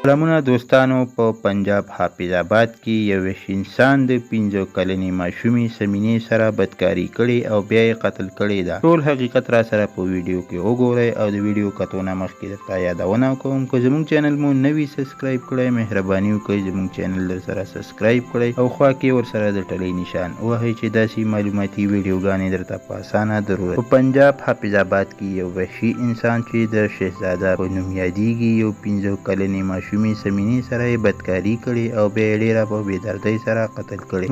سلامونه دوستانو، په پنجاب حافظ آباد کې یو وحشي انسان د 5 کلنې ماشومې سمینې سره بدکاري کړې او بیا یې قتل کړې ده. ټول حقیقت را سره په ویډیو کې وګورئ او د ویډیو کتو نه مخکې درته یادونه کوم، که زموږ چینل مو نه وي subscribe کړی، مهرباني وکړئ زموږ چینل در سره subscribe کړئ او خوا کې ورسره د ټلۍ نشان ووهئ چې داسې معلوماتي ویډیوګانې درته په اسانه ضرورت. په پنجاب حافظ آباد کې یو وحشي انسان چې د شهزاده په نوم یادیږي، یو 5 کلنې ماشومې سمینې سره یې بدکاري کړې او بیا یې ډېره په بېدردۍ سره قتل کړې.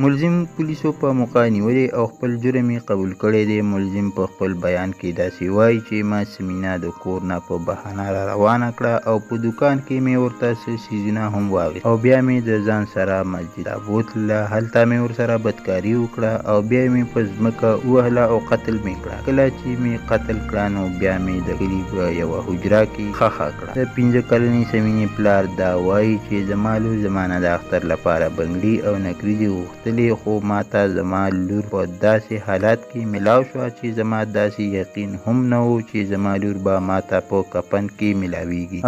ملزم پولیسو په موقع نیولې او خپل جرم یې قبول کړی دی. ملزم په خپل بیان کې داسې وایي چې ما سمینه د کور نه په بهانه را روانه کړه او په دوکان کې مې ورته څه څیزونه هم واخیست او بیا مې د ځان سره مسجد ته بوتله، هلته مې ورسره بدکاري وکړه او بیا مې په ځمکه ووهله او قتل مې کړه. کله چې مې قتل کړه نو بیا مې د کلي په یوه حجره کې ښخه کړه. د 5 کلنې سمینې پلار دا وایي چې زما لور زما نه د اختر لپاره بنګړي او نکریزې غوښتلې، خو ماته زما لور په داسې حالات کې ملاو شوه چې زما داسې یقین هم نه و چې زما لور به ماته په کفن کې ملاویږي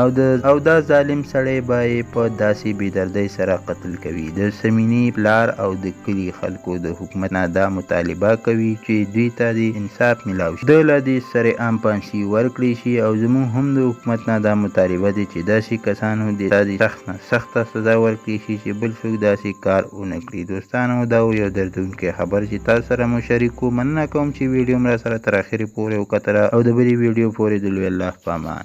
او دا ظالم سړی به یې په داسې بېدردۍ سره قتل کوي. د سمینې پلار او د کلي خلکو د حکومت نه دا مطالبه کوي چې دوی ته دې انصاف ملاو شي، ده له دې سر عام پانسي ورکړې شي او زموږ هم د حکومت نه دا مطالبه ده چې داسې کسانو دې ته دې سخت نه سخته سزا ورکړې شي چې بل څوک داسې کار ونه کړي. دوستانو، دا و یو دردونکی خبر چې تاسو سره مو شریک کړو. مننه کوم چې ویډیو مو راسره تر اخرې پورې وکتله او د بلې ویډیو پورې د لوی الله په امان.